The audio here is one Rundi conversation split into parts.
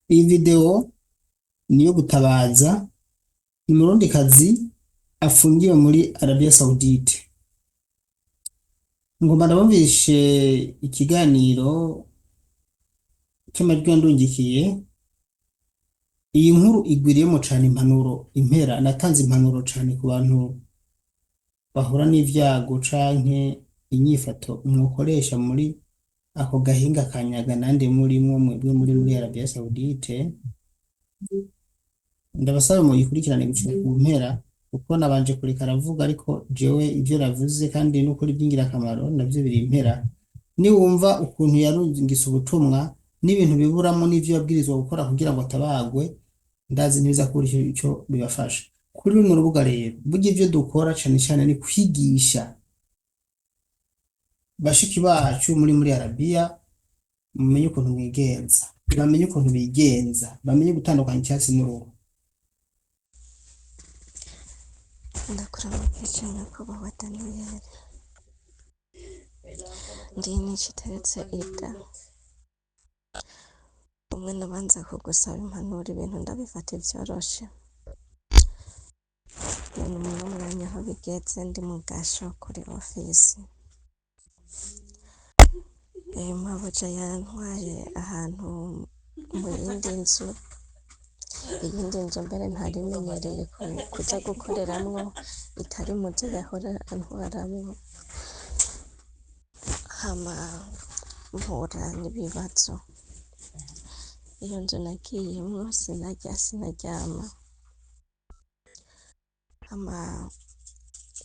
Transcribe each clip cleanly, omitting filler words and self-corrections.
Iyi video niyo gutabaza, ni umurundikazi afungiwe muri Arabia Saoudite. Ngomba ndabumvishe ikiganiro c'amajwi yandungikiye. Iyi nkuru igwiriyemwo cane impanuro impera, natanze impanuro cane ku bantu bahura n'ivyago canke inyifato mwokoresha muri ako gahinga ka Nyaganande murimwo mwebwe muri Arabia Saoudite. Ndabasaba muyikurikirane gushika ku mpera, kuko nabanje kureka aravuga, ariko jewe ivyo navuze kandi n'ukuri vy'ingirakamaro navyo biri impera. Niwumva ukuntu yarungitse ubutumwa n'ibintu biburamwo n'ivyo yabwirizwa gukora kugira ngo atabagwe, ndazi ntibiza kubura ico bibafasha. Kuri runo rubuga rero, burya ivyo dukora cane cane ni kwigisha bashiki bacu muri Arabiya, mumenye ukuntu mwigenza, bamenye ukuntu bigenza, bamenye gutandukanya icyatsi n'uruhu. Ndakuramukije nyakubahwa Daniyeli, ndi Niciteretse Ida, umwe nabanza kugusaba impanuro ibintu ndabifata vyoroshe, none uno mwanya aho bigeze ndi mu gasho kuri ofisi, mabuja yantwaye ahantu mu yindi nzu, iyindi nzu mbere ntari menyereye kuja gukoreramwo, itari muzo yahora antwaramwo, hama mpura n'ibibazo. Iyo nzu nagiyemwo sinarya sinaryama, hama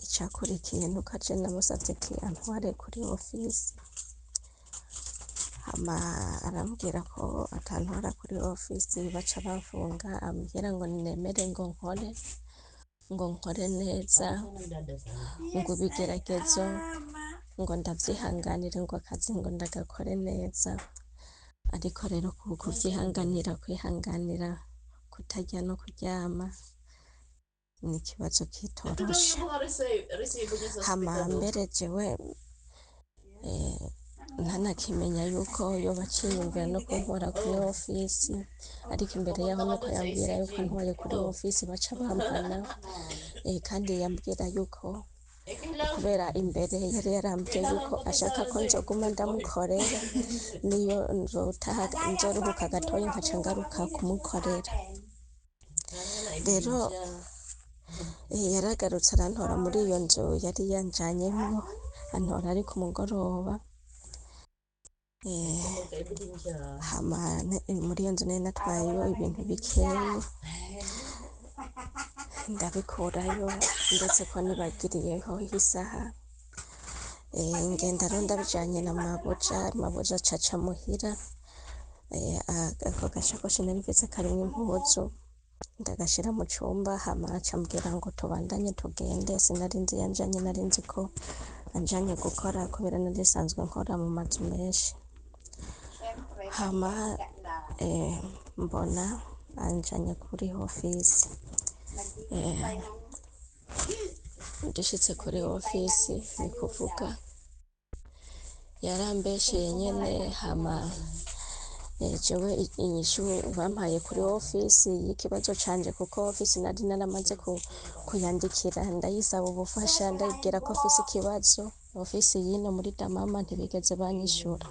icakurikiye nuko aje namusavye ati antware kuri ofisi, hama arambwira ko atantwara kuri ofisi baca bamfunga, ambwira ngo nemere ngo nkore, ngo nkore neza, ngo ibigeragezo ngo ndavyihanganire, ngo akazi ngo ndagakore neza. Ariko rero kuvyihanganira, kwihanganira kutarya no kuryama ni ikibazo kitoroshe. Hama mbere jewe ntanakimenya yuko yoba aciyumvira no kuntwara kuri ofisi, ariko imbere yaho nuko yambwira yuko antwaye kuri ofisi baca bampana, kandi yambwira yuko kubera imbere yari yarambwiye yuko ashaka ko nzoguma ndamukorera, niyo nzotaha nzoruhuka gatoya nkaca ngaruka kumukorera. Rero yaragarutse arantora muri iyo nzu yari yanjanyemwo, antora ari ku mugoroba, hama muri iyo nzu nari natwayeyo ibintu bikeyi, ndabikurayo ndetse ko nibagiriyeho isaha, ngenda rero ndabijanye na mabuja, mabuja aca aca muhira, ako gashakoshi nari mfise karimwo impuzu ndagashira mu cumba, hama aca ambwira ngo tubandanye tugende, sinari nzi iyo anjanye, nari nzi ko anjanye gukora kubera nari nsanzwe nkora mu mazu menshi. Hama mbona anjanye kuri ofisi, dushitse kuri ofisi ni kuvuga yarambesheye nyene, hama jewe inyishu bampaye kuri ofisi y'ikibazo canje, kuko ofisi nari naramaze kuyandikira ndayisaba ubufasha, ndayibwira ko mfise ikibazo, ofisi y'ino muri Damama ntibigeze banyishura.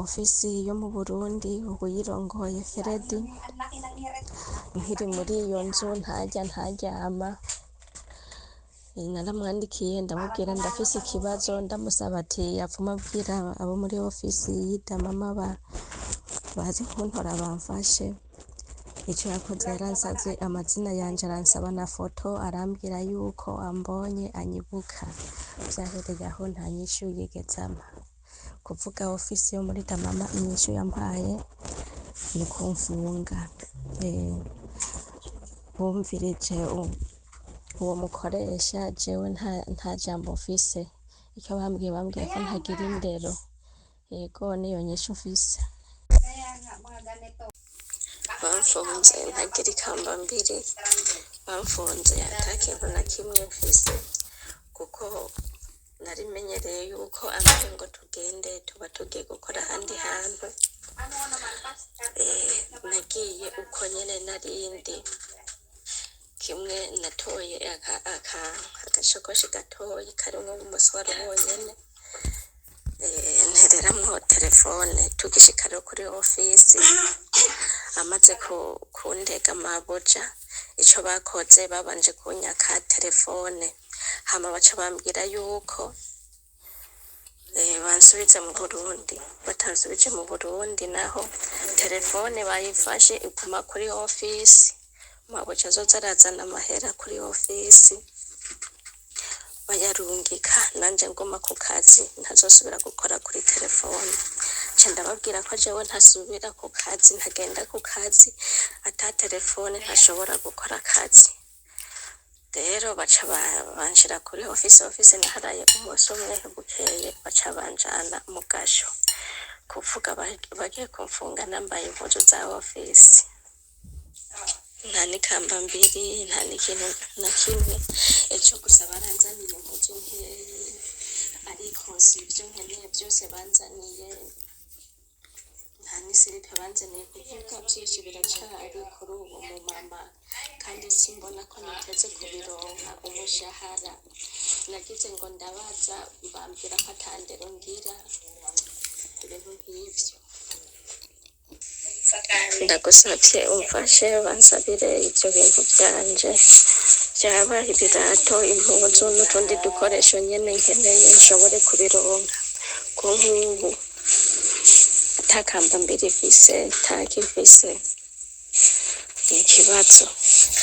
Ofisi yo mu Burundi uwuyirongoye Feredi, nkiri muri iyo nzu ntarya ntaryama, naramwandikiye ndamubwira ndafise ikibazo, ndamusaba ati apfume abwira abo muri ofisi y'Idamama baze kuntora bamfashe. Ico yakoze yaransavye amazina yanje, aransaba na foto, arambwira yuko ambonye anyibuka. Vyahereye aho nta nyishu yigeze ampa. Kuvuga ofisi yo muri Damama inyishu yampaye ni kumfunga. Bumvirije uwo mukoresha, jewe nta jambo mfise. Icyo bambwiye, bambwiye ko ntagira indero. Yego niyo nyishu mfise. Bamfunze ntagira ikamba mbiri, bamfunze ata kintu na kimwe mfise, kuko nari menyereye yuko ambwiye ngo tugende tuba tugiye gukora ahandi hantu. Nagiye uko nyene narindi kimwe natoye agashakoshi gatoyi karimwo umuswaro wonyene, ntereramwo telefone. Tugishika rero kuri ofisi, amaze kundega mabuja, ico bakoze babanje kunyaka telefone, hama baca bambwira yuko bansubiza mu Burundi. Batansubije mu Burundi naho telefone bayifashe iguma kuri ofisi, mabuja azoza arazana amahera kuri ofisi bayarungika, nanje nguma ku kazi ntazosubira gukora kuri telefone. Nca ndababwira ko jewe ntasubira ku kazi, ntagenda ku kazi ata telefone, ntashobora gukora akazi. Rero baca banshira kuri ofisi. Ofisi naharaye umunsi umwe, bukeye baca banjana mu gasho, kuvuga bagiye kumfunga nambaye impuzu za ofisi, nta n'ikamba mbiri, nta n'ikintu na kimwe. Ejo gusa baranzaniye impuzu nkeyi, ariko si ibyo nkeneye byose banzaniye, nta n'isilipe banzaniye. Kuvuga byinshi biracari kuri uwo mumama, kandi simbona ko niteze kubironka. Umushahara nagize ngo ndabaza, bambwira ko atandero ngira, ibintu nk'ivyo. Ndagusavye umfashe bansabire ivyo bintu vyanje, vyaba ibirato, impuzu n'utundi dukoresho nyene nkeneye, nshobore kubironka, ko nk'ubu atakamba mbiri mfise, ntakifise, ni ikibazo.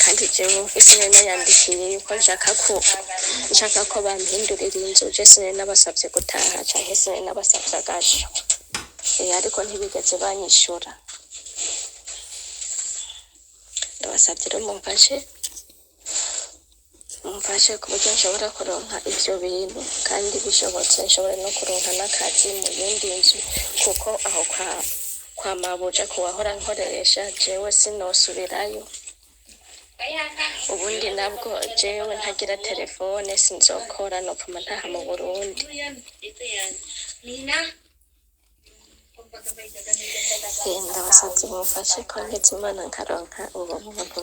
Kandi jewe mfise nari nayandikiye yuko nshaka ko bampindurira inzu. Je sinari nabasavye gutaha canke sinari nabasavye agasho. Ariko ntibigeze banyishura. Ndabasavye rero mumfashe, mumfashe ku buryo nshobora kuronka ivyo bintu, kandi bishobotse nshobore no kuronka n'akazi mu yindi nzu, kuko aho kwa mabuja kuwahora nkoresha jewe sinosubirayo. Ubundi nabwo jewe ntagira telefone sinzokora, nopfuma ntaha mu Burundi. Ndabasavye mumfashe ko ngize Imana nkaronka uwo muntu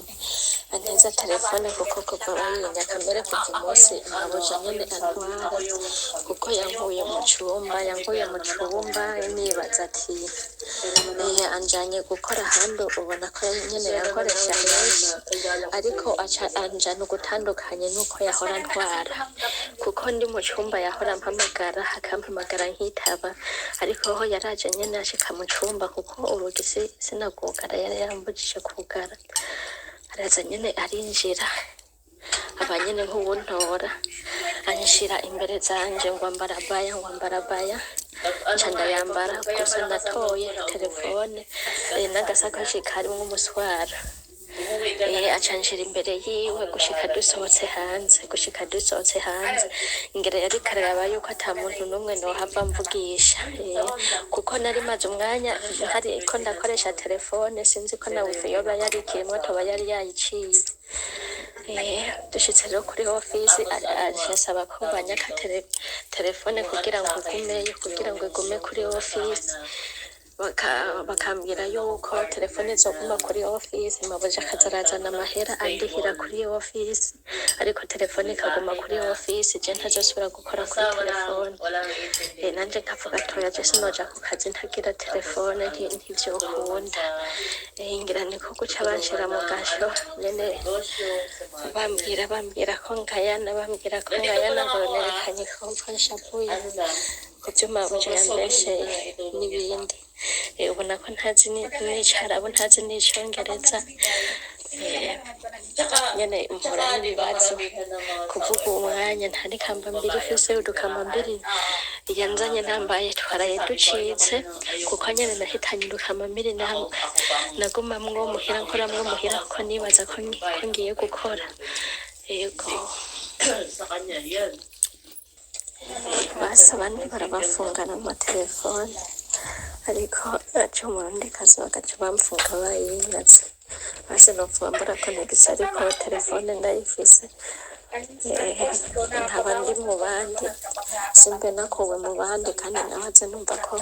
antiza telefone, kuko kuva bayinyaka, mbere kuva umunsi mabuja nyene antwara, kuko yankuye mu cumba, yankuye mu cumba nibaza ati anjanye gukora ahandi, ubona ko nyene yankoresha henshi, ariko aca anjana ugutandukanye n'uko yahora antwara, kuko ndi mu cumba yahora ampamagara, akampamagara nkitaba, ariko ho yaraje nyene ashika mu cumba, kuko urugi sinagugara, yari yambujije kugara, araza nyene arinjira, aba nyene nk'uwuntora, anshira imbere zanje ngo ambara baya, ngo ambara baya, nca ndayambara. Gusa natoye telefone n'agasakoshi karimwo umuswara. Aca anshira imbere yiwe gushika dusohotse hanze, gushika dusohotse hanze. Ngira yariko araraba yuko ata muntu n'umwe nohava mvugisha, kuko nari maze umwanya ntariko ndakoresha telefone, sinzi ko na wifi yoba yarikiyemwo, toba yari yayiciye. Dushitse rero kuri ofisi, asaba ko banyaka telefone kugira ngo igumeyo, kugira ngo igume kuri ofisi. Bakambwira yuko telefone izoguma kuri ofisi, mabuja akaza arazana amahera andihira kuri ofisi, ariko telefone ikaguma kuri ofisi, je ntazosubira gukora kuri telefone. Nanje nkavuga toya, je sinoja ku kazi ntagira telefone, ntivyokunda. Ngira niko guca banshira mu gasho nyene, bambwira ko ngayana, bambwira ko ngayana, ngo nerekanye ko nshavuye ku vyuma mabuja yambesheye n'ibindi. Ubona ko ntazi n'icarabu, ntazi n'icongereza. Nyene mpura n'ibibazo kuvuga uwo mwanya, nta n'ikamba mbiri mfise. Udukamba mbiri yanzanye nambaye twaraye ducitse, kuko nyene nahitanye udukamba mbiri nagumamwo muhira, nkoramwo muhira, kuko nibaza ko ngiye gukora. Yego, basi abandi barabafungana amatelefone, ariko aca umurundikazi bagaca bamfunga bayinyaze. Basi nopfuma mbura ko nagize, ariko telefone ndayifise. Nkaba ndi mu bandi, simbe nakuwe mu bandi, kandi nahoze numva ko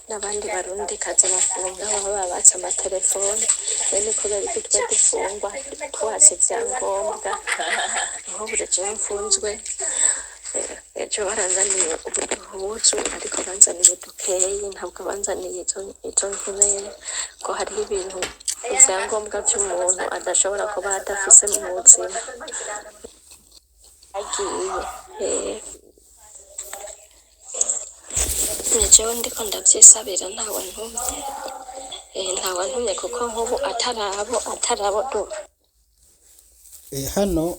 n'abandi barundikazi bafunga baba babatse amatelefone. None kubera iki twe dufungwa twatse ivyangombwa? Nk'ubu jewe mfunzwe, ejo baranzaniye uduhuzu, ariko banzaniye dukeyi, ntabwo banzaniye izo nkeneye, ko hariho ibintu ivyangombwa vy'umuntu adashobora kuba adafise mu buzima. Agiye ni jewe ndiko ndavyisabira, ntawe ntumye. Ntawe ntumye, kuko nk'ubu atarabo Hano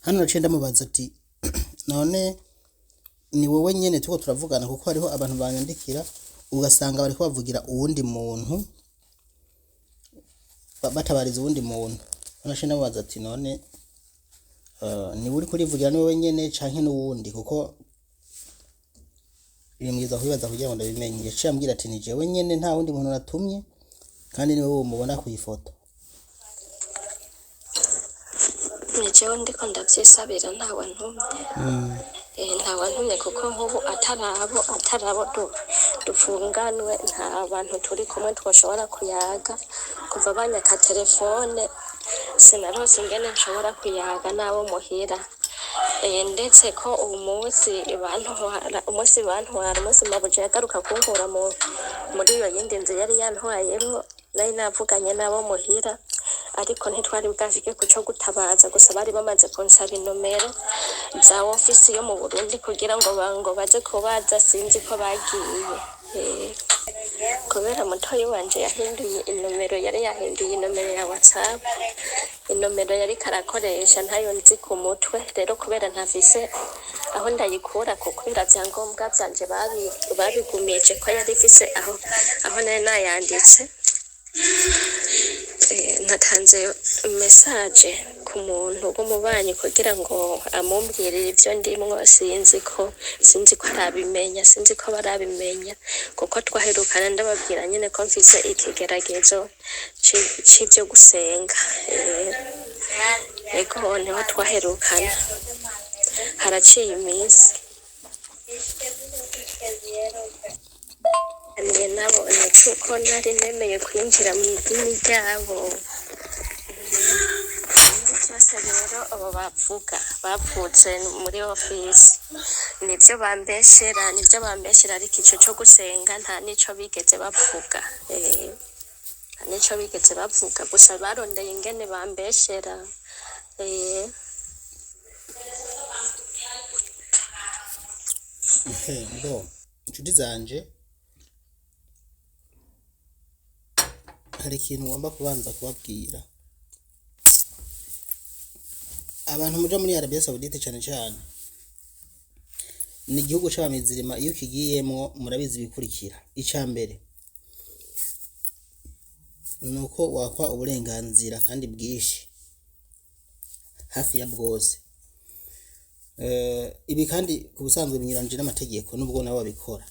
naciye ndamubaza ati none ni wowe nyene turiko turavugana? Kuko hariho abantu banyandikira ugasanga bariko bavugira uwundi muntu, batabariza uwundi muntu. Naciye ndamubaza ati none ni uri kurivugira, ni wowe nyene canke n'uwundi? Kuko bimbwiza kubibaza kugira ngo ndabimenye. Yaciye ambwira ati ni jewe nyene, nta wundi muntu natumye, kandi ni wowe mubona kw'ifoto. Ni jewe ndiko ndavyisabira, ntawe ntumye. Ntawe ntumye, kuko nk'ubu atarabo dufunganwe, nta bantu turi kumwe twoshobora kuyaga. Kuva banyaka telefone sinarose ingene nshobora kuyaga n'abo muhira. Ndetse ko uwu munsi bantwara, umunsi bantwara, umunsi mabuja yagaruka kunkura muri iyo yindi nzu yari yantwayemwo, nari navuganye n'abo muhira, ariko ntitwari bwashike ku co gutabaza. Gusa bari bamaze kunsaba inomero za ofisi yo mu Burundi kugira ngo ngo baze kubaza. Sinzi ko bagiye. Kubera mutoyi wanje yahinduye inomero, yari yahinduye inomero ya WhatsApp, inomero yariko arakoresha ntayo nzi ku mutwe. Rero kubera ntafise aho ndayikura, kubera vyangombwa vyanje babigumije ko yari ifise aho nari nayanditse. Natanze message ku muntu w'umubanyi kugira ngo amumbwirire ivyo ndimwo. Sinzi ko arabimenya, sinzi ko barabimenya, kuko twaherukana ndababwira nyene ko mfise ikigeragezo c'ivyo gusenga. Ego, niho twaherukana, haraciye iminsi. Niye nabonye cuko nari nemeye kwinjira mu idini ryabo. Ibindi vyose rero abo bavuga bavutse muri ofisi nivyo bambeshera, nivyo bambeshera, ariko ico co gusenga nta nico bigeze bavuga. Nta nico bigeze bavuga, gusa barondeye ingene bambeshera. Ngo inshuti zanje, hari ikintu ngomba kubanza kubabwira. Abantu muja muri Arabia Saudite cane cane, ni igihugu c'abamizirima. Iyo ukigiyemwo murabizi ibikurikira. Ica mbere nuko wakwa uburenganzira kandi bwinshi, hafi ya bwose. Ibi kandi ku busanzwe binyuranije n'amategeko, nubwo nabo babikora.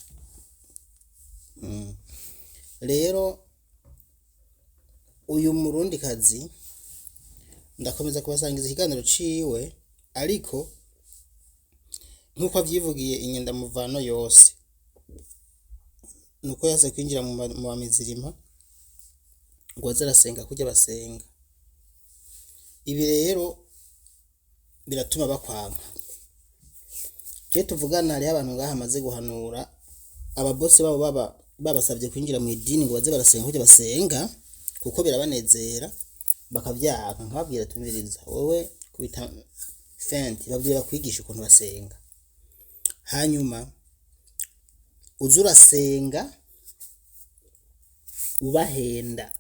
Rero uyu murundikazi ndakomeza kubasangiza ikiganiro ciwe, ariko nk'uko avyivugiye, inyendamuvano yose nuko yase kwinjira mu bamizirima ngo aze arasenga kurya basenga. Ibi rero biratuma bakwanka. Je tuvugana, hariho abantu ngaha amaze guhanura ababosi babo baba babasavye kwinjira mu idini ngo baze barasenga kurya basenga, kuko birabanezera, bakavyanka. Nkababwira tumviriza, wowe kubita fenti, babwira bakwigisha ukuntu basenga, hanyuma uze urasenga ubahenda.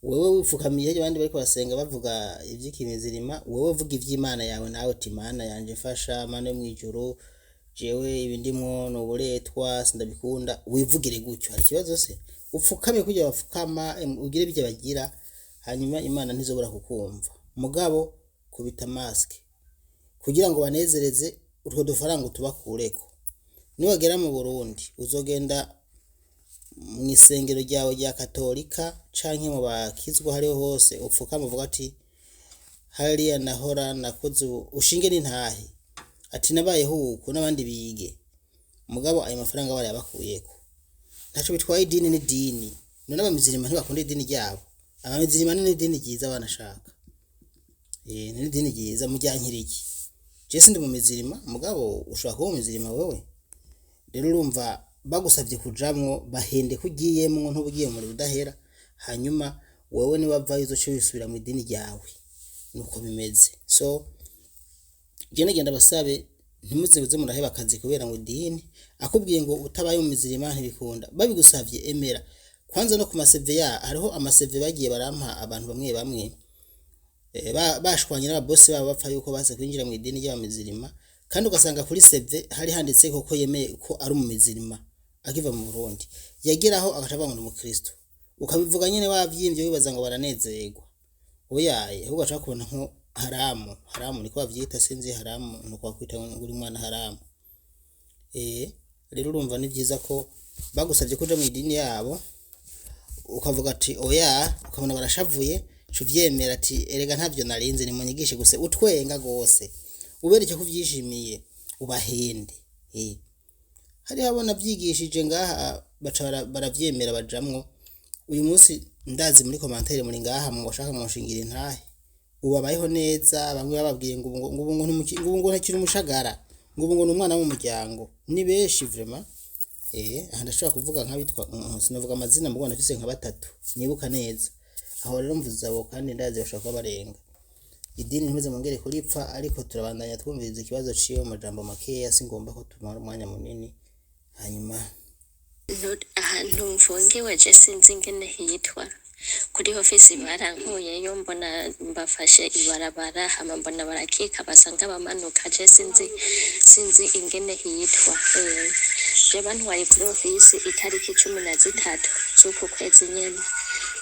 Wewe wipfukamiye abandi bariko basenga bavuga ivy'ikimizirima, wewe vuga ivy'Imana yawe, nawe uti Mana yanje fasha, Mana yo mw'ijuru, jewe ibi ndimwo ni uburetwa, sindabikunda. Wivugire gutyo, hari ikibazo se? Upfukame kurya bapfukama, ugire ibyo bagira, hanyuma Imana ntizobura kukumva. Mugabo kubita maske kugira ngo banezereze, utwo dufaranga utubakureko. Niwagera mu Burundi uzogenda mw'isengero ryawe rya katolika canke mu bakizwa hariho hose, upfukame uvuga ati Hariya nahora nakoze ubu ushinge n'intahe ati nabayeho uku n'abandi bige, mugabo ayo mafaranga barayabakuyeko. Ntaco bitwaye, idini n'idini. None abamizirima ntibakunda idini ryabo? Abamizirima ni n'idini ryiza banashaka, ni n'idini ryiza. Muryankira iki? Je sindi mu mizirima, mugabo ushobora kuba mu mizirima wewe. Rero urumva bagusavye kujamwo, bahende ko ugiyemwo, ntuba ugiye mu muriro udahera. Hanyuma wewe niwavayo uzoce wisubira mu idini ryawe, nuko bimeze. So je nagenda basabe, ntimuze buze muraheba akazi kubera ngo idini akubwiye ngo utabaye mu mizirima ntibikunda. Babigusavye, emera. Kwanza no ku ma CV ya hariho ama CV bagiye barampa abantu bamwe bamwe, bashwanye n'ababosi babo, bapfa yuko baze kwinjira mu idini ry'abamizirima, kandi ugasanga kuri CV hari handitse ko yemeye ko ari umumizirima akiva mu Burundi, yageraho agaca avuga ngo ni umukristo. Ukabivuga nyene wavyimbye, wibaza ngo baranezerwa. Oyaye, ahubwo baca bakubona nko haramu. Haramu niko bavyita, sinzi, haramu nuko bakwita ngo uri umwana haramu. Rero urumva ni vyiza ko bagusavye kuja mu idini yabo ukavuga ati oya, ukabona barashavuye, ca uvyemera ati erega ntavyo narinzi, nimunyigishe gusa. Utwenga gose, ubereke ko uvyishimiye, ubahende. Hariho abo navyigishije ngaha baca baravyemera bajamwo. Uyu munsi ndazi muri commentaire muri ngaha mu bashaka munshingira intahe, ubu babayeho neza. Bamwe bababwiye ngo ubu ngo ubu ngo ngo ubu ngo ntakiri umushagara, ngo ubu ngo ni umwana w'umuryango. Ni benshi vraiment. Aha ndashobora kuvuga nk'abitwa, sinavuga amazina, mugabo nafise nka batatu nibuka neza. Aho rero mvuze abo, kandi ndazi bashobora kuba barenga. Idini ntimuze mwongere kuripfa, ariko turabandanya twumviriza ikibazo ciwe mu majambo makeya, singomba ko tumara umwanya munini. Hanyuma Ahantu mfungiwe je sinzi ingene hitwa. Kuri ofisi barankuyeyo, mbona mbafashe ibarabara, hama mbona barakika basa nk'abamanuka. Je sinzi ingene hitwa. Je bantwaye kuri ofisi itariki 13 z'uku kwezi nyene.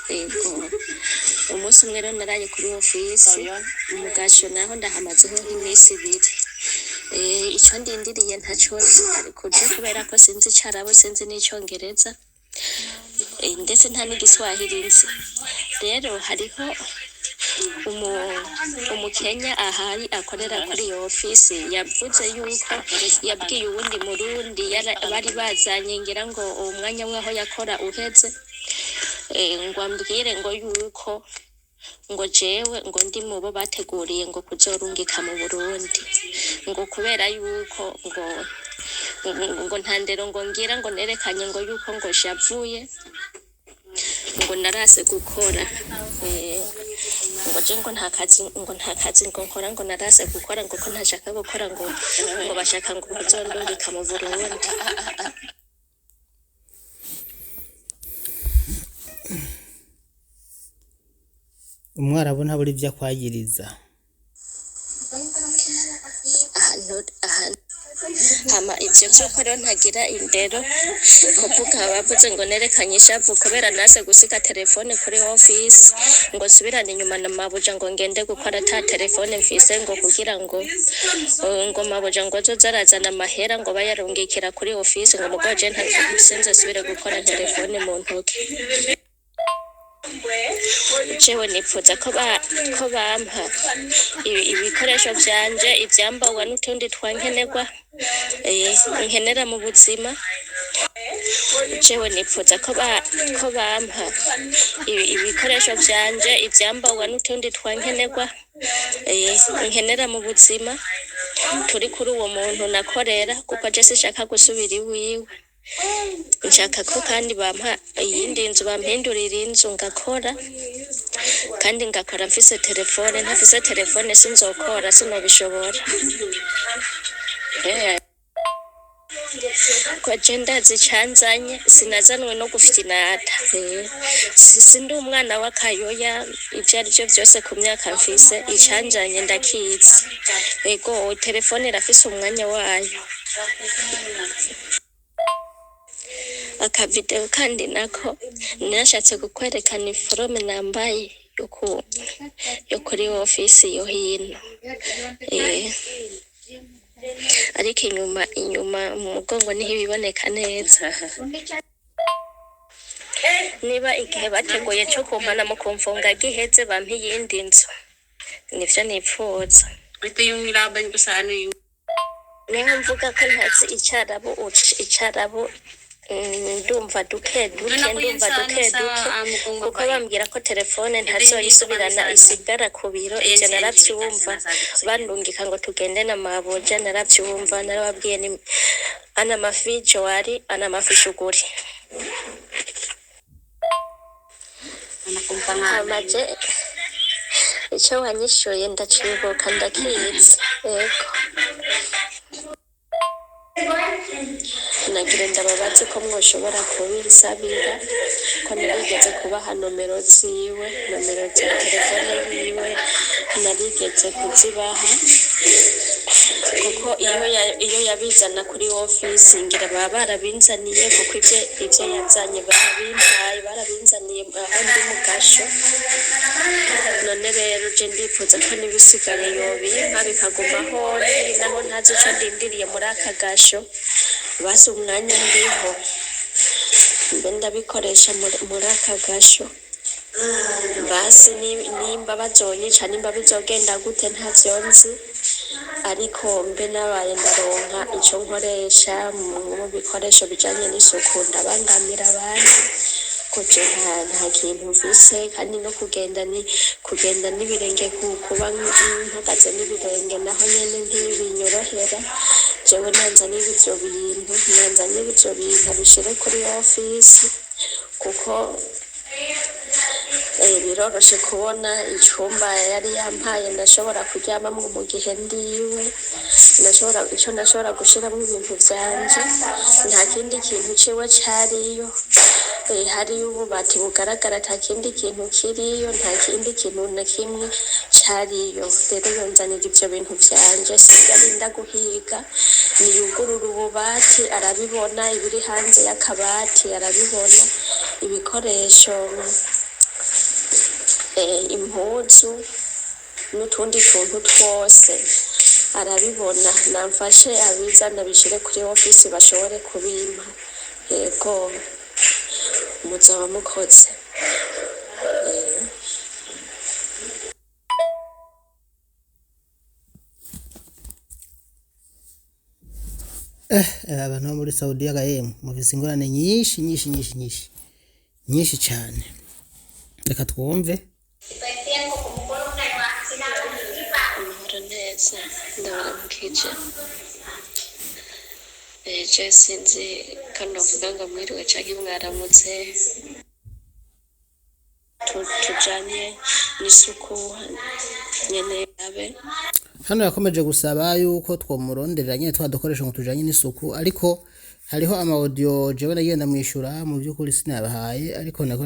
Ego, umunsi umwe rero naraye kuri ofisi mu gasho, naho ndahamazeho nk'iminsi 2. Ico ndindiriye ntaco nzi, ariko je kubera ko sinzi icarabu, sinzi n'icongereza, ndetse nta n'igiswahili nzi. Rero hariho umukenya ahari akorera kuri iyo ofisi, yavuze yuko yabwiye uwundi murundi bari bazanye, ngira ngo uwo mwanya w'aho yakora uheze, ngo ambwire ngo yuko ngo jewe ngo ndi mu bo bateguriye ngo kuzorungika mu Burundi, ngo kubera yuko ngo nta ndero ngo ngira, ngo nerekanye ngo yuko ngo shavuye, ngo narase gukora, ngo je ngo nta kazi ngo nkora, ngo narase gukora, ngo ko ntashaka gukora, ngo bashaka ngo kuzondungika mu Burundi. Umwarabu ntabura ivyo akwagiriza. Ahantu hama ivyo vy'uko rero ntagira indero, kuvuga bavuze ngo nerekanye ishavu kubera nase gusiga telefone kuri ofisi, ngo nsubirane inyuma na mabuja, ngo ngende gukora ata telefone mfise, ngo kugira ngo mabuja ngo azoze arazana amahera ngo bayarungikira kuri ofisi, ngo mugabo je ntavyo sinze nsubire gukora telefone mu ntoke. Jewe nipfuza ko bampa ibikoresho vyanje, ivyambarwa n'utundi twankenerwa, nkenera mu buzima. Jewe nipfuza ko bampa ibikoresho vyanje, ivyambarwa n'utundi twankenerwa, nkenera mu buzima, turi kuri uwo muntu nakorera, kuko je sinshaka gusubira iwiwe. Nshaka ko kandi bampa iyindi nzu, bampindurira inzu ngakora, kandi ngakora mfise telefone. Ntafise telefone sinzokora, sinobishobora. Ko je ndazi icanzanye, sinazanwe no gufyinata. Sindi umwana w'akayoya, ivyo ari vyo vyose ku myaka mfise icanzanye ndakizi. Ego, telefone irafise umwanya wayo. Akavideo kandi nako nashatse kukwerekana iforome nambaye yo kuri ofisi yo hino, ariko inyuma mu mugongo niho ibiboneka neza. Niba igihe bateguye co kumpana mu kumfunga giheze, bampa iyindi nzu. Nivyo nipfuza. Ito yung nilaban ko sa ano yung Niho mvuga ko ntazi icarabu icarabu ndumva duke Doon duke ako yun ndumva sa ano duke sa duke amo kong kuko babae. bambwira ko telefone Ito yung dito kami ntazoyisubirana sa ano. isigara ku biro Ayan ivyo si Angelica, naravyumva sinasabi ko sa inyo. bandungika ngo tugende na mabuja naravyumva narababwiye ni ana mafi jowari ana mafi shuguri Anak kong panganay. hama je ico wanyishuye ndacibuka ndakizi yego nagira ndababaze ko mwoshobora kubinsabira ko narigeze kubaha nomero ziwe nomero za telefone yiwe narigeze kuzibaha kuko iyo yabizana kuri ofisi ngira baba barabinzaniye kuko ivyo yazanye barabimpaye barabinzaniye aho ndi mu gasho none rero je ndifuza ko n'ibisigaye yobimpa bikagumaho ndi naho ntazi ico ndindiriye muri aka gasho basi umwanya ndiho mbe ndabikoresha muri aka gasho basi nimba bazonyica nimba bizogenda gute ntavyo nzi ariko mbe nabaye ndaronka ico nkoresha mu bikoresho bijanye n'isuku ndabangamira abandi ko je nta kintu mfise kandi no kugenda ni kugenda n'ibirenge kuba mpagaze n'ibirenge naho nyene ntibinyorohera jewe nanzanira ivyo bintu nanzanira ivyo bintu abishire kuri ofisi kuko biroroshe kubona icumba yari yampaye ndashobora kuryamamwo mu gihe ndiwe ndashobora ico ndashobora gushiramwo ibintu vyanje nta kindi kintu ciwe cariyo hariyo ububati bugaragara nta kindi kintu kiriyo nta kindi kintu na kimwe cariyo rero yonzanira ivyo bintu vyanje sivyo arinda guhiga niyugurura ububati arabibona ibiri hanze y'akabati arabibona ibikoresho impuzu n'utundi tuntu twose arabibona namfashe abizana abishire kuri ofisi bashobore kubimpa yego muzaba mukoze. Abantu bo muri Saudiya ga yemwe mufise ingorane nyinshi nyinshi nyinshi nyinshi nyinshi cyane reka twumve. Amahoro neza ndabaramukije je sinzi ko novuga ngo mwiriwe canke mwaramutse tujanye n'isuku nyene abe Hano yakomeje gusaba yuko twomuronderera nyene twa dukoresho ngo tujanye n'isuku ariko hariho ama audio jewe nagenda mwishura mu by'ukuri sinabahaye ariko nako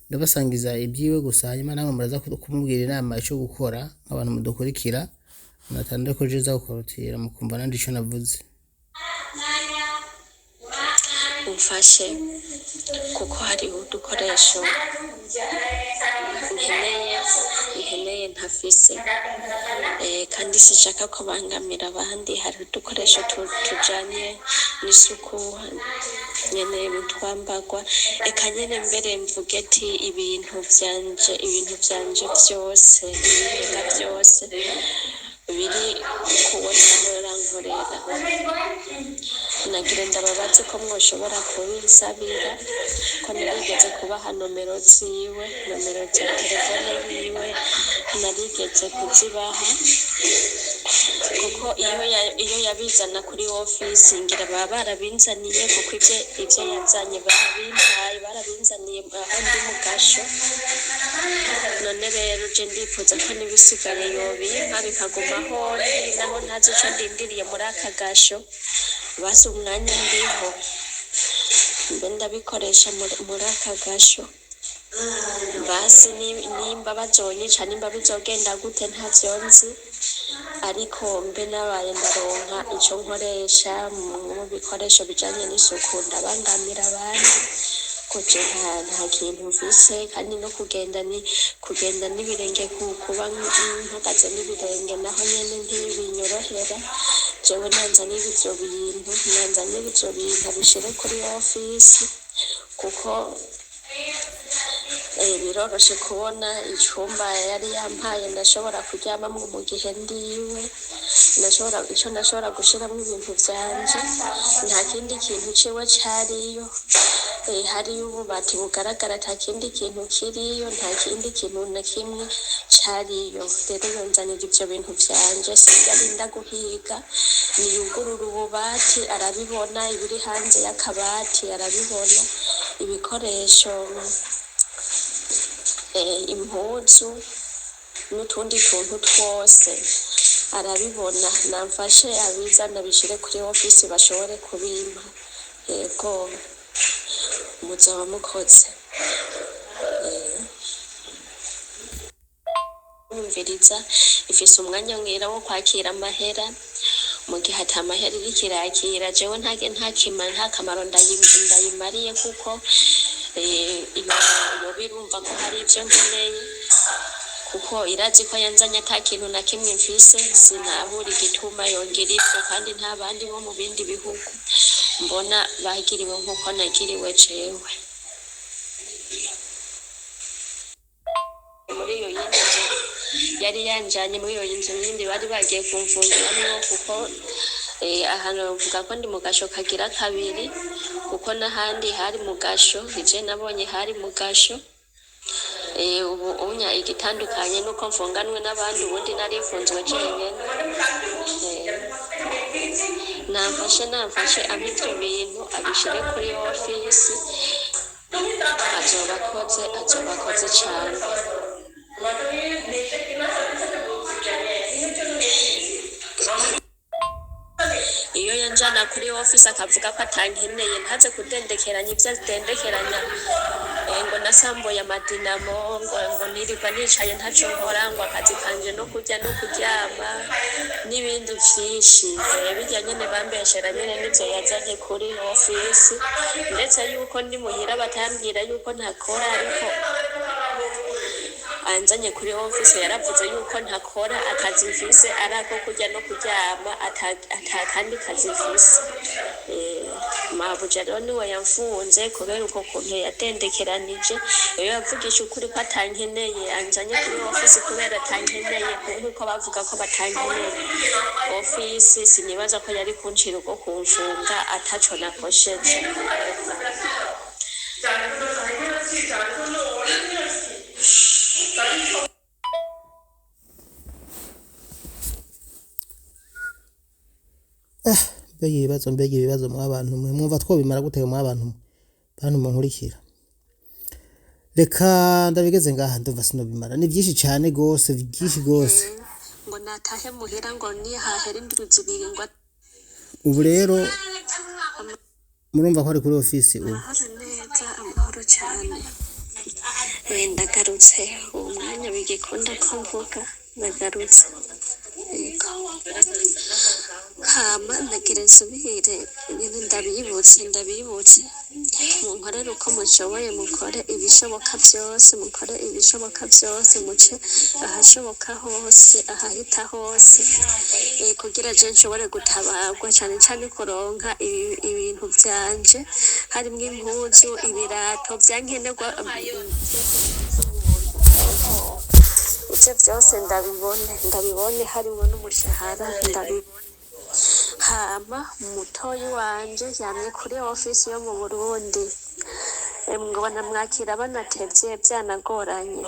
ndabasangiza ibyiwe gusa hanyuma namwe muraza kumubwira inama ico gukora nk'abantu mudukurikira natande ko jeza gukorotira mukumva nandi ico navuze. Umfashe kuko hariho udukoresho nkeneye ntafise kandi sinshaka kubangamira abandi hari udukoresho tujanye n'isuku nyene mutwambagwa eka nyene mbere mvuge ati ibintu vyanje vyose ibintu vyose biri kubona nkorera nagira ndababaze ko mwoshobora kubinsabira ko narigeze kubaha nomero ziwe nomero za telefone yiwe narigeze kuzibaha kuko iyo yabizana kuri ofisi ngira baba barabinzaniye kuko ivyo yazanye barabimpaye barabinzaniye aho ndi mu gasho none rero je ndifuza ko n'ibisigaye yobimpa bikagumaho ndi naho ntazi ico ndindiriye muri aka gasho basi umwanya ndiho mbe ndabikoresha muri aka gasho basi nimba bazonyica nimba bizogenda gute ntavyo nzi ariko mbe nabaye ndaronka ico nkoresha mu bikoresho bijanye n'isuku ndabangamira abandi ko je nta kintu mfise kandi no kugenda ni kugenda n'ibirenge kuba mpagaze n'ibirenge naho nyene ntibinyorohera jewe nanzanira ivyo bintu nanzanira ivyo bintu abishire kuri ofisi kuko Biroroshe kubona icumba yari yampaye ndashobora kuryamamwo mu gihe ndiwe, ndashobora ico ndashobora gushiramwo ibintu vyanje, nta kindi kintu ciwe cariyo. Hariyo ububati bugaragara, ata kindi kintu kiriyo, nta kindi kintu na kimwe cariyo. Rero yonzanira ivyo bintu vyanje, sivyo arinda guhiga, niyugurura ububati arabibona, ibiri hanze y'akabati arabibona, ibikoresho, impuzu n'utundi tuntu twose arabibona. Namfashe abizane abishire kuri ofisi bashobore kubimpa. Yego, muzoba mukoze. Nyumviriza, ifise umwanya mwira wo kwakira amahera, mu gihe ata mahera iriko irakira jewe nta kamaro ndayimariye kuko yoba irumva ko hari ivyo nkeneye, kuko irazi ko yanzanye ata kintu na kimwe mfise, sinabura igituma yongera ivyo, kandi nta bandi bo mu bindi bihugu mbona bagiriwe nk'uko nagiriwe jewe. Muri iyo yindi nzu yari yanjanye, muri iyo nzu yindi bari bagiye kumfungiramwo, kuko ahantu bavuga ko ndi mu gasho kagira kabiri, kuko n'ahandi hari mu gasho, ije nabonye hari mu gasho. Ubu unya igitandukanye nuko mfunganwe n'abandi, ubundi narifunzwe jenyene. Namfashe ampe ivyo bintu abishire kuri ofisi, azoba akoze cane. Iyo yanjana kuri ofisi akavuga ko atankeneye, ntaze kudendekeranya ivyo adendekeranya, ngo nasambuye amadinamo, ngo nirirwa nicaye ntaco nkora, ngo akazi kanje no kurya no kuryama n'ibindi vyinshi. Birya nyene bambeshera nyene nivyo yazanye kuri ofisi, ndetse yuko ndi muhira batambwira yuko ntakora, ariko anzanye kuri ofisi yaravuze yuko ntakora, akazi mfise ari ako kurya no kuryama, ata kandi kazi mfise. Mabuja rero niwe yamfunze kubera uko kuntu yadendekeranije. Iyo yavugisha ukuri ko atankeneye, anzanye kuri ofisi kubera atankeneye, nkuko bavuga ko batankeneye ofisi, sinibaza ko yari kuncira urwo kumfunga ataco nakosheje. Mbega ibibazo, mbega ibibazo mwa bantu mwe, mwumva twobimara gute mwa bantu mwe, bantu munkurikira? Reka ndabigeze ngaha, ndumva sinobimara, ni byinshi cyane gose, byinshi gose. Ngo natahe muhira, ngo nihahera indwi zibiri ngo Ubu rero murumva ko ari kuri ofisi ubu. Amahoro neza, amahoro cyane. Ndagarutse uwo mwanya bigikunda ko mvuga, ndagarutse. Yego. Hama ndagira nsubire nyene ndabibutse, munkorere uko mushoboye, mukore ibishoboka byose, mukore ibishoboka byose, muce ahashoboka hose, ahahita hose, kugira je nshobore gutabarwa, cane cane kuronka ibintu vyanje, harimwo impuzu, ibirato vyankenerwa, ivyo vyose ndabibone, harimwo n'umushahara ndabibone. Hama mutoyi wanje yamye kuri ofisi yo mu Burundi, ngo banamwakira banatevye vyanagoranye,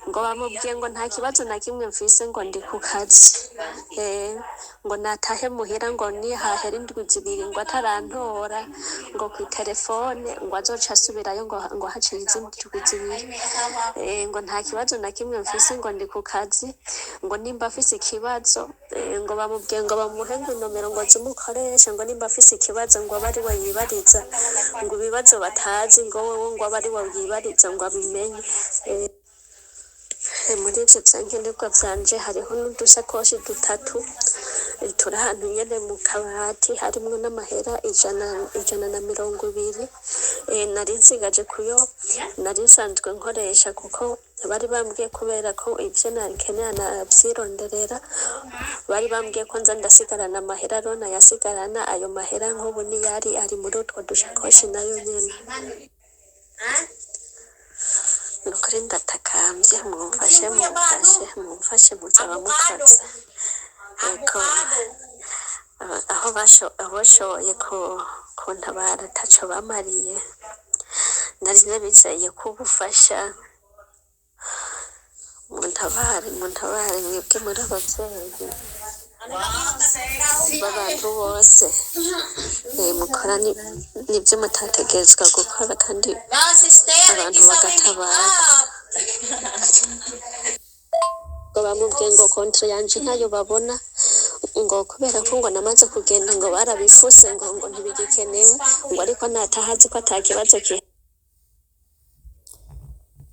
ngo bamubwiye ngo nta kibazo na kimwe mfise, ngo ndi ku kazi, ngo natahe muhira, ngo nihahera indwi zibiri ngo atarantora ngo kw'iterefone, ngo azoca asubirayo, ngo haciye izindi ndwi zibiri, ngo nta kibazo na kimwe mfise, ngo ndi ku kazi, ngo nimba afise ikibazo, ngo bamubwiye ngo bamuhe ngo inomero ngo zumukoreshe, ngo nimba afise ikibazo ngo abe ariwe yibariza, ngo ibibazo batazi ngo wewe ngo abe ariwe yibariza ngo abimenye. Muri ivyo vyankenerwa vyanje hariho n'udusakoshi dutatu, turi ahantu nyene mu kabati, harimwo n'amahera 120, nari nsigaje kuyo nari nsanzwe nkoresha, kuko bari bambwiye kubera ko ivyo nakenera navyironderera, bari bambwiye ko nza ndasigarana amahera, rero nayasigarana ayo mahera nk'ubu niyari ari muri utwo dushakoshi nayo nyene. Nukuri ndatakambye, mumfashe, mumfashe, mumfashe, muzaba mukoze. Ego, aho abashoboye kuntabara ataco bamariye, nari nabizeye ko ubufasha. Muntabare, muntabare, mwebwe muri abavyeyi b'abantu bose. Mukora nibyo mutategerezwa gukora, kandi abantu bagatabara. Ngo bamubwiye ngo kontra yanje ntayo babona, ngo kubera ko ngo namaze kugenda, ngo barabifuse, ngo ntibigikenewe, ngo ariko natahazi ko ata kibazo gihari.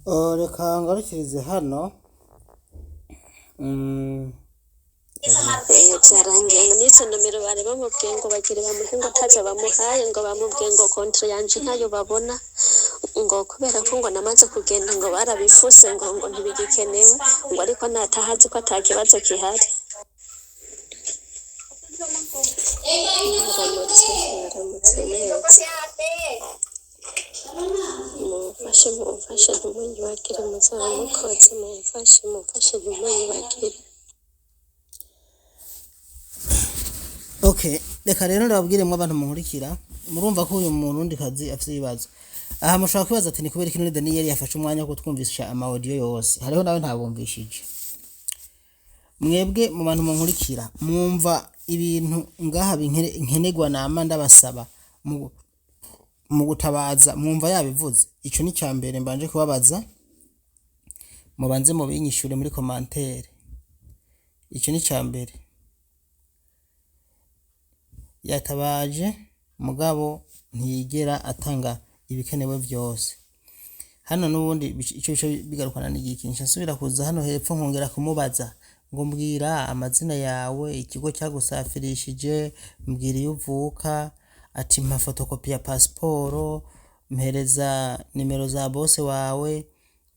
Oh, reka ngarukirize hano. Vyarangiye ngo n'izo nomero bari bamubwiye ngo bagire bamuhe, ngo atazo bamuhaye, ngo bamubwiye ngo kontra yanje ntayo babona, ngo kubera ko ngo namaze kugenda, ngo barabifuse, ngo ntibigikenewe, ngo ariko natahazi ko ata kibazo gihari. Mwaramutse, mwaramutse neza. Mumfashe, mumfashe, ntimunyibagire, muzaba mukoze. Mumfashe, mumfashe, ntimunyibagire. Okay, reka rero ndababwire mwe abantu munkurikira, murumva ko uyu murundikazi afite ibibazo. Aha mushobora kwibaza ati ni kubera iki none Daniel yafashe umwanya wo kutwumvisha ama audio yose? Hariho nawe ntabumvishije. Mwebwe mu bantu munkurikira, mwumva ibintu ngaha nkenerwa nama ndabasaba mu gutabaza, mwumva yabivuze. Ico ni ca mbere mbanje kubabaza, mubanze mubinyishure muri commentaire. Ico ni ca mbere. Yatabaje mugabo ntiyigera atanga ibikenewe vyose. Hano n'ubundi ico bice bigarukana n'igiki, nca nsubira kuza hano hepfo nkongera kumubaza ngo mbwira amazina yawe, ikigo cyagusafirishije, mbwira iyo uvuka, ati mpa fotokopi ya pasiporo, mpereza nimero za bose wawe,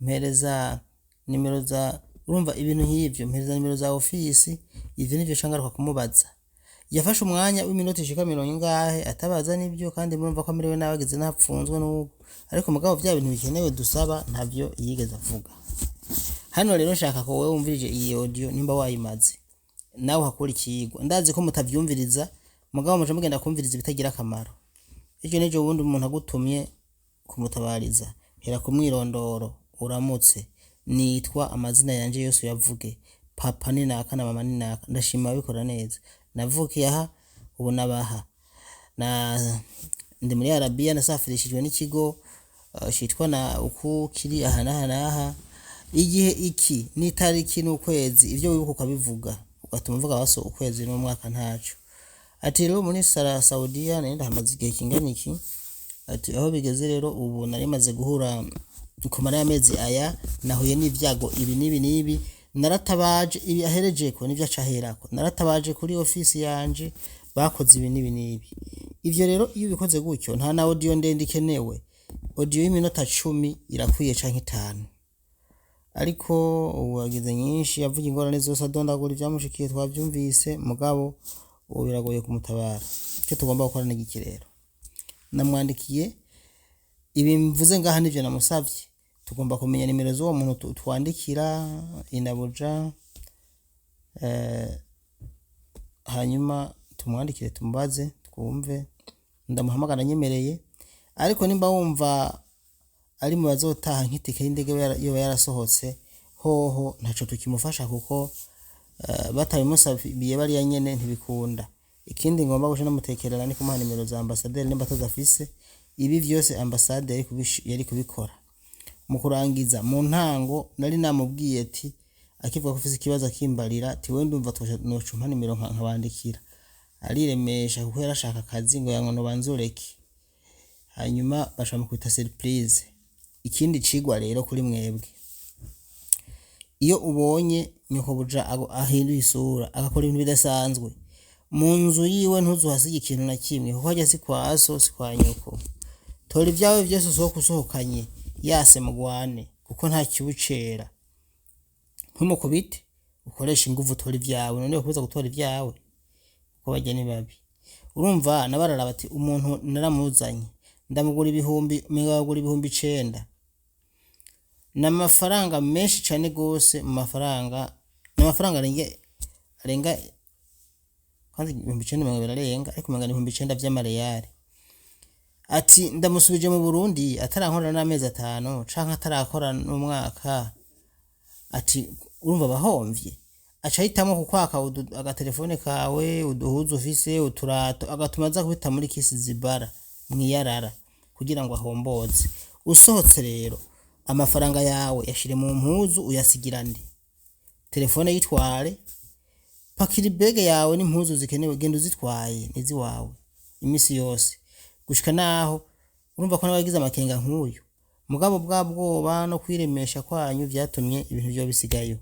mpereza nimero za, urumva ibintu nk'ivyo, mpereza nimero za ofisi. Ivyo nivyo nca ngaruka kumubaza. Yafashe umwanya w'iminota ishika mirongo ingahe atabaza n'ibyo, kandi murumva ko amerewe nabi, ageze n'apfunzwe n'ubu, ariko mugabo vya bintu bikenewe dusaba ntavyo yigeze avuga. Hano rero nshaka ko wowe wumvirije iyi audio, nimba wayimaze nawe uhakura ikigwa. Ndazi ko mutavyumviriza, mugabo muca mugenda kumviriza ibitagira akamaro. Ejo n'ejo bundi umuntu agutumye kumutabariza, hera ku mwirondoro: uramutse, nitwa, amazina yanje yose uyavuge, papa ni naka na mama ni naka, ndashima ababikora neza, navukiye aha, ubu nabaha na ndi muri Arabiya, nasafirishijwe n'ikigo citwa na uku kiri aha n'aha n'aha, igihe iki n'itariki n'ukwezi, ivyo wibuka ukabivuga, ugatuma uvuga baso ukwezi n'umwaka ntaco. Ati rero muri Sara Saudiya nari ndahamaze igihe kingana iki, ati aho bigeze rero ubu nari maze guhura kumara y'amezi aya, nahuye n'ivyago ibi n'ibi n'ibi, naratabaje ibi, aherejeko nivyo acaherako, naratabaje kuri ofisi yanje, bakoze ibi n'ibi n'ibi. Ivyo rero iyo ubikoze gutyo, nta na audio ndende ikenewe, audio y'iminota 10 irakwiye canke 5. Ariko ubu yagize nyinshi, yavuga ingorane zose, adondagura ivyamushikiye, twavyumvise, mugabo ubu biragoye kumutabara. Icyo tugomba gukora ni igiki rero? Namwandikiye ibi mvuze ngaha nivyo namusavye. Tugomba kumenya nimero z'uwo muntu twandikira inabuja, hanyuma tumwandikire, tumubaze, twumve. Ndamuhamagara nyemereye, ariko nimba wumva ari mu bazotaha nk'itike y'indege yoba yarasohotse hoho, ntaco tukimufasha, kuko batabimusabiye bariya nyene ntibikunda. Ikindi ngomba guca namutekerera ni kumuha nimero za ambasaderi nimba atazafise. Ibi vyose ambasade yari kubikora. Mu kurangiza, mu ntango nari namubwiye ati akivuga ko ufise ikibazo akimbarira, ati wewe ndumva noca umpa nimero nkabandikira. Ariremesha kuko yarashaka akazi, ngo yango nobanze ureke, hanyuma baca bamukubita surprise. Ikindi cigwa rero kuri mwebwe: iyo ubonye nyokobuja ahinduye isura, agakora ibintu bidasanzwe mu nzu yiwe, ntuzuhasige ikintu na kimwe, kuko harya si kwa so, si kwa nyoko. Tora ibyawe vyose usohoke usohokanye, yase mugwane, kuko nta kibucera. Ntumukubite, ukoreshe inguvu, utora ibyawe. None kubuza gutora ibyawe kuko barya ni babi. Urumva nabarara bati umuntu naramuzanye, ndamugura ibihumbi, mugura 9000. Ni amafaranga menshi cane gose, mu mafaranga ni amafaranga arenga kwanza 9000 umenga birarenga, ariko umenga ni 9000 vy'amareyali. Ati ndamusubije mu Burundi atarankorera n'amezi 5 canke atarakora n'umwaka, ati urumva abahomvye. Aca ahitamwo kukwaka agatelefone kawe, uduhuzu ufise, uturato, agatuma aza kubita muri kisi zibara mwiyarara kugira ngo ahomboze. Usohotse rero amafaranga yawe yashire mu mpuzu uyasigirane, telefone yitware, pakira ibege yawe n'impuzu zikenewe, genda uzitwaye niziwawe imisi yose gushika naho urumva ko nawe yagize amakenga nk'uyu. Mugabo bwa bwoba no kwiremesha kwanyu vyatumye ibintu vyo bisigayo.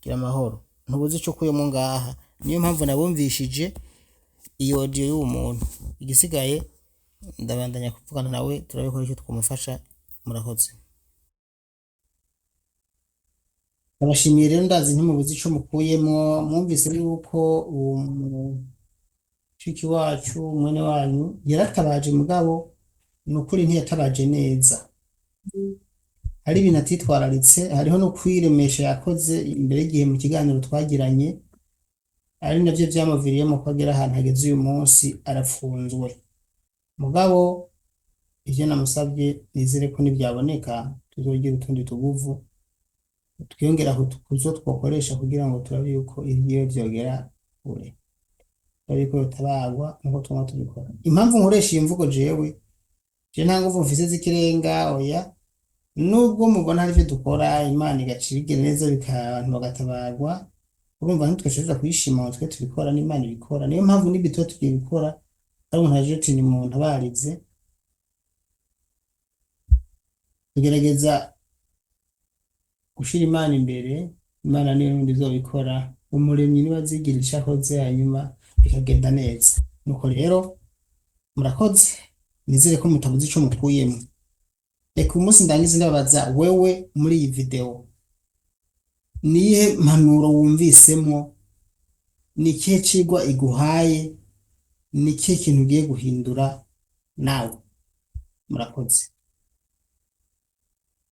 Gira amahoro, ntubuze ico ukuyemwo ngaha. Niyo mpamvu nabumvishije iyo audio y'uwo muntu. Igisigaye ndabandanya kuvugana nawe turabe ko ico twomufasha. Murakoze. Ndabashimiye rero, ndazi ntimubuze ico mukuyemwo. Mwumvise yuko uwo mushiki wacu mwene wanyu yaratabaje, mugabo ni ukuri ntiyatabaje neza. Hari ibintu atitwararitse, hariho no kwiremesha yakoze imbere y'igihe mu kiganiro twagiranye, ari navyo vyamuviriyemo ko agera ahantu ageze uyu munsi arapfunzwe. Mugabo ivyo namusabye nizere ko nivyaboneka tuzogira utundi tuguvu twiyongera kuzo twokoresha kugira ngo turabe yuko ivyiwe vyogera kure, turabe yuko yotabagwa nkuko twama tubikora. Impamvu nkoresha iyi mvugo, jewe je nta nguvu mfise z'ikirenga, oya. Nubwo mubona hari ivyo dukora Imana igaca ibigira neza abantu bagatabarwa, urumva ntitwashobora kuyishima ngo twe tubikora, n'Imana ibikora. Niyo mpamvu n'ibyo tuba tugiye gukora ari umuntu aje ati nimuntabarize, tugerageza gushira Imana imbere. Imana niyo n'ubundi izobikora, umuremyi niwe azigira ico akoze hanyuma bikagenda neza. Nuko rero murakoze, nizere ko mutabuze ico mukuyemwo. Reka uyu munsi ndangize ndababaza wewe, muri iyi video niyihe mpanuro wumvisemwo? Ni ikihe cigwa iguhaye? Ni ikihe kintu ugiye guhindura nawe? Murakoze.